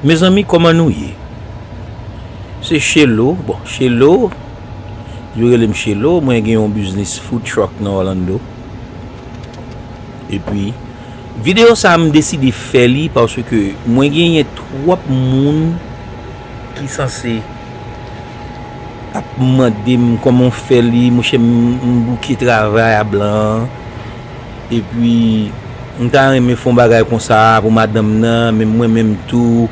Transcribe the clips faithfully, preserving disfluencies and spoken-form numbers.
Mezanmi, kòman nou ye? Se Chelo, bon, Chelo, yo rele m Chelo, mwen gen yon biznis food truck nan Orlando. Epi, videyo sa a m deside fè li paske mwen genyen twòp moun ki sanse ap mande m kòman w fè li, monchè, m, m bouke travay a blan. Epi, m ta renmen fè yon bagay konsa pou madanm nan, men mwen menm tou,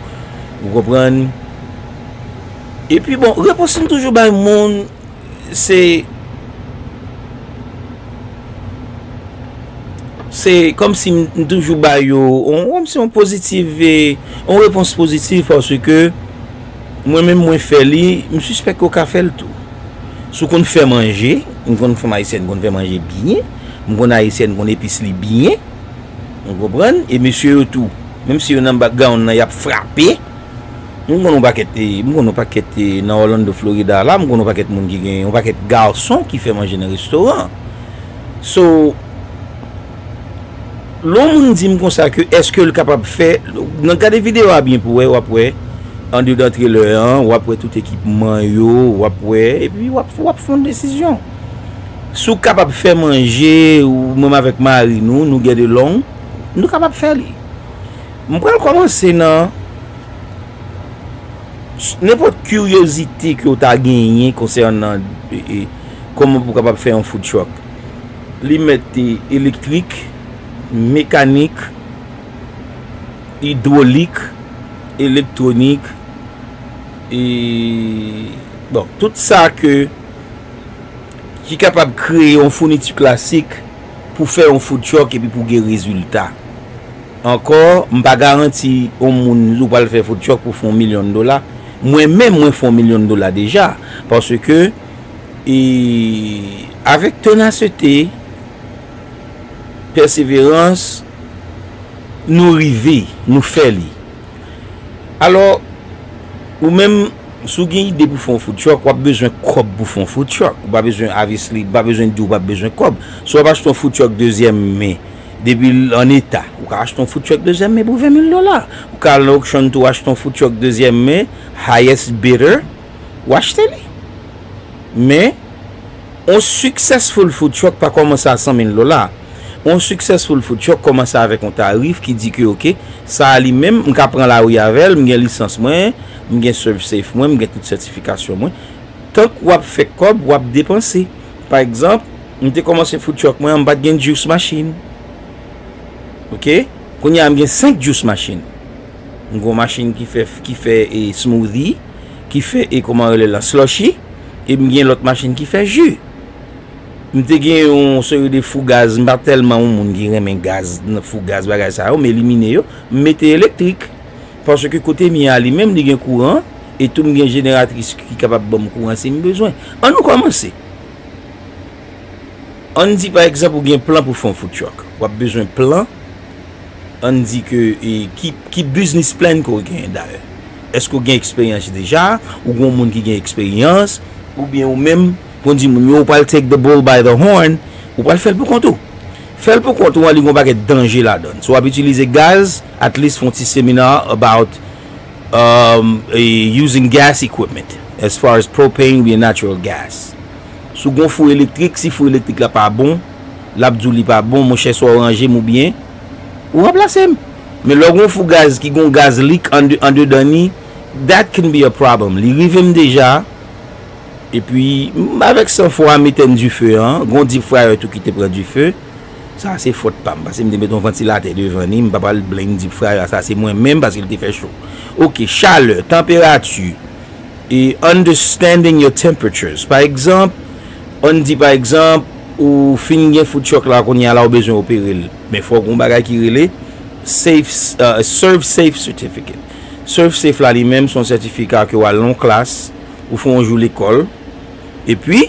ou konprann? Epi, bon, repons m toujou bay moun, se, se kòmsi m, m toujou ba yo, on, kòmsi yon pozitiv, eh, yon repons pozitif, paske mwen menm, mwen fè li, m sispèk yo ka fè l tou. Si w konn fè manje, m konn fanm ayisyèn konn fè manje byen, m konn ayisyèn konn epis li byen, ou konprann? E mesye yo tou, menm si yo nan background nan, y ap frape. M konn yon pakèt, eh, m konn yon pakèt, eh, nan Orlando, Florida la, m konn yon pakèt moun ki gen, yon pakèt gason ki fè manje nan restoran. So, lè yon moun di m konsa ke èske l kapab fè, nan gade videyo a byen pou wè, w ap wè, andedan trailer an, w ap wè tout ekipman yo, w ap wè, epi w ap, w ap fè yon desizyon. Si w kapab fè manje, ou menm avèk mari nou, nou get along, nou kapab fè li. M pral kòmanse nan nenpòt kiryozite ke w ta genyen konsènan, e, e, kòman pou w kapab fè yon food truck. Li mèt, e, elektrik, mekanik, idwolik, elektwonik, e, bon, tout sa ke, ki kapab kreye yon founiti klasik pou fè yon food truck epi pou gen rezilta. Ankò, m pa garanti yon moun ou pral fè food truck pou fè yon milyon dola. Mwen menm, mwen fè yon milyon dola deja. Paske, e, avèk tenasite, pèseverans, nou rive, nou fè li. Alò, ou menm, si w gen ide pou fè yon food truck, w ap bezwen kòb pou fè yon food truck. Ou pa bezwen, obviously, ou pa bezwen di w p ap bezwen kòb. Si w ap achte yon food truck dezyèm men, depi l an eta, ou ka achte yon food truck dezyèm men pou ven mil dola. Ou ka al nan auction tou, achte yon food truck dezyèm men, highest bidder, ou achte li. Men, yon successful food truck pa kòmanse a san mil dola. Yon successful food truck kòmanse avèk yon tarif ki di ke, oke, sa a li menm, m ka pran lari avè l, m gen lisans mwen, m gen ServSafe mwen, m gen tout sètifikasyon mwen. Tank w ap fè kòb, w ap depanse. Pa egzanp, m te kòmanse food truck mwen an, m pa t gen juice machine. Oke? Kounye a, m gen senk juice machine. M gen yon machin ki fè, ki fè, e, smoothie, ki fè, e, kòman rele l lan, slushy, e m gen lòt machin ki fè ji. M te gen yon seri de fou gaz, m pa tèlman yon moun ki renmen gaz, nan fou gaz, bagay sa yo, m elimine yo, m mete elektrik. Paske kote m ye a li menm, li gen kouran, e tou m gen jeneratris ki kapab ban m kouran si m bezwen. Ann nou kòmanse. Ann di, pa egzanp, ou gen plan pou fè yon food truck. W ap bezwen plan. Ann di ke, e, ki, ki business plan ke w genyen dayè? Èske w gen eksperyans deja? Ou gen yon moun ki gen eksperyans? Oubyen ou menm, pou di moun yo, ou pral take the bull by the horn, ou pral fè l pou kont ou. Fè l pou kont ou an, li gen yon pakèt danje ladan l. So, w ap itilize gaz, at least fè yon ti seminar about, um, e, using gas equipment, as far as propane oubyen natural gas. Si w gen yon fou elektrik, si fou elektrik la pa bon, l ap di w li pa bon, monchè, swa w ranje m oubyen ou ranplase m. Men lè w gen yon fou gaz ki gen yon gaz leak ande-, andedan li, that can be a problem. Li rive m deja, epi, m, avèk sanfwa, m etenn dife an, gen yon deep fryer tou ki te pran dife. Sa se fòt pa m, paske m te met yon vantilatè devan li, m pa pral blame deep fryer, sa se mwen menm, paske l te fè cho. Oke, chalè, tanperati, e understanding your temperatures. Pa egzanp, ann di pa egzanp, ou fin gen food truck la kounye a la, ou bezwen opere l. Men fòk gen yon bagay ki rele safe, uh, ServSafe certificate. ServSafe la li menm, se yon sètifika ke w al nan yon klas, ou fè yon jou lekòl, epi,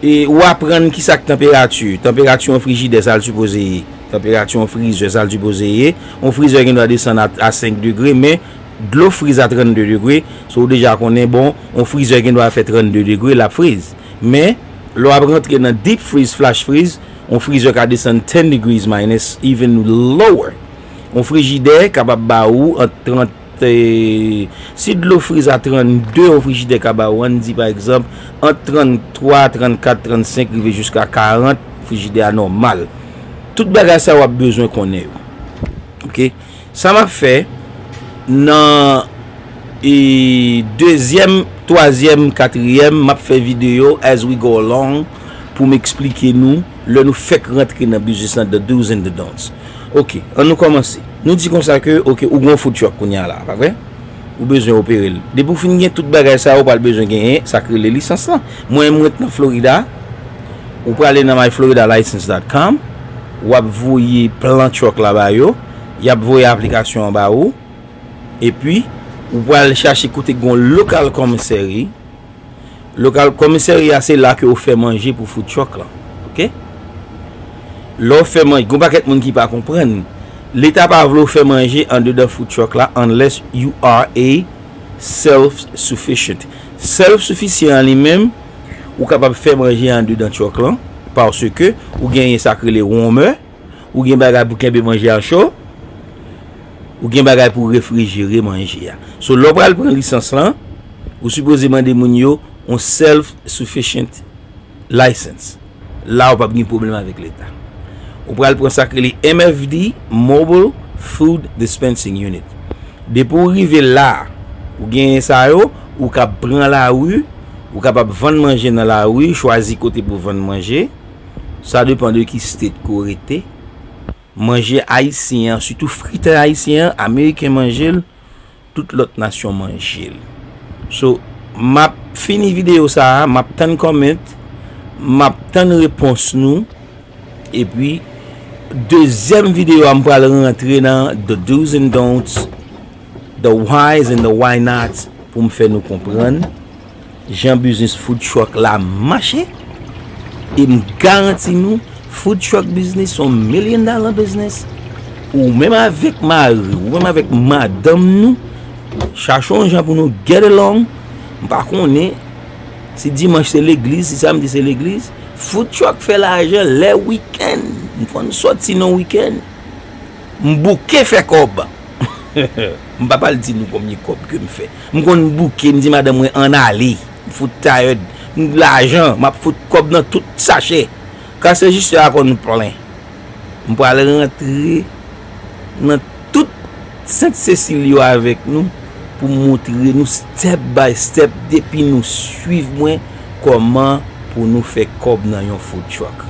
e ou aprann kisa k tanperati. Tanperati yon frijidè, sa l sipoze ye. Tanperati yon frizè, sa l sipoze ye. Yon frizè gen dwa desann a, a senk degre, men dlo friz a trannde degre. So, ou deja konnen, bon, yon frizè gen dwa fè trannde degre, l ap friz. Men, lè w ap rantre nan deep freeze, flash freeze, yon frizè ka desann ten degrees minus, even lower. Yon frijidè kapab ba ou ant trant E, si dlo friz a trannde, yon frijidè ka ba ou, ann di pa egzanp, ant tranntwa, trannkat, trannsenk, rive jiska karant, frijidè a nòmal. Tout bagay sa w ap bezwen konnen yo. Oke? Sa m ap fè nan, e, dezyèm, twazyèm, katriyèm, m ap fè videyo as we go along pou m eksplike nou lè nou fèk rantre nan biznis lan, the do's and the don'ts. Oke, ann nou kòmanse. Nou di konsa ke, oke, ou gon food truck kounye a la, pa vre? Ou bezwen opere l. Depi w fin gen tout bagay sa yo, ou pral bezwen genyen sa k rele lisans lan. Mwen, mwen ret nan Florida. Ou prale nan my florida license dot com, w ap voye plan truck la ba yo, y ap voye aplikasyon an ba ou, epi ou pral chache kote k gon local commissary. Local commissary a se la ke ou fè manje pou food truck lan. Oke? Lè w fè manje, gon pakèt moun ki pa konprann. Leta pa vle w fè manje andedan food truck la unless you are a self sufficient. Self sufficient an li menm, ou kapab fè manje andedan truck lan, paske ou genyen sa k rele wòmè, ou gen bagay pou kenbe manje a cho, ou gen bagay pou refrijere manje a. So, lè w pral pran lisans lan, ou sipoze mande moun yo yon self sufficient license. La, ou p ap gen pwoblèm avèk leta. Ou pral pran sa k rele M F D, Mobile Food Dispensing Unit. Depi w rive la, ou genyen sa yo, ou ka pran lari, ou kapab vann manje nan lari, chwazi kote pou vann manje. Sa depann de ki state ke w rete. Manje ayisyen an, sitou fritay ayisyen an, ameriken manje l, tout lòt nasyon manje l. So, m ap fini videyo sa a, m ap tann comment, m ap tann repons nou, epi dezyèm videyo a, m pral rantre nan the do's and don'ts, the why's and the why not, pou m fè nou konprann jan biznis food truck la mache. E m garanti nou, food truck business se yon million dollar business. Ou menm avèk mari, ou menm avèk madanm nou, chache yon jan pou nou get along. M pa konnen si dimanch se legliz, si samdi se legliz. Food truck fè lajan lè wikenn. M konn sòti nan wikenn. M bouke fè kòb. M pa pral di nou konbyen kòb ke m fè. M konn bouke, m di madanm mwen ann ale. M fout tired. M lajan, m ap fout kòb nan tout sachè. Kase jistè a konn plen. M pral rantre nan tout Sent Sesil yo avèk nou pou m montre nou step by step depi nou swiv mwen kòman pou nou fè kòb nan yon food truck.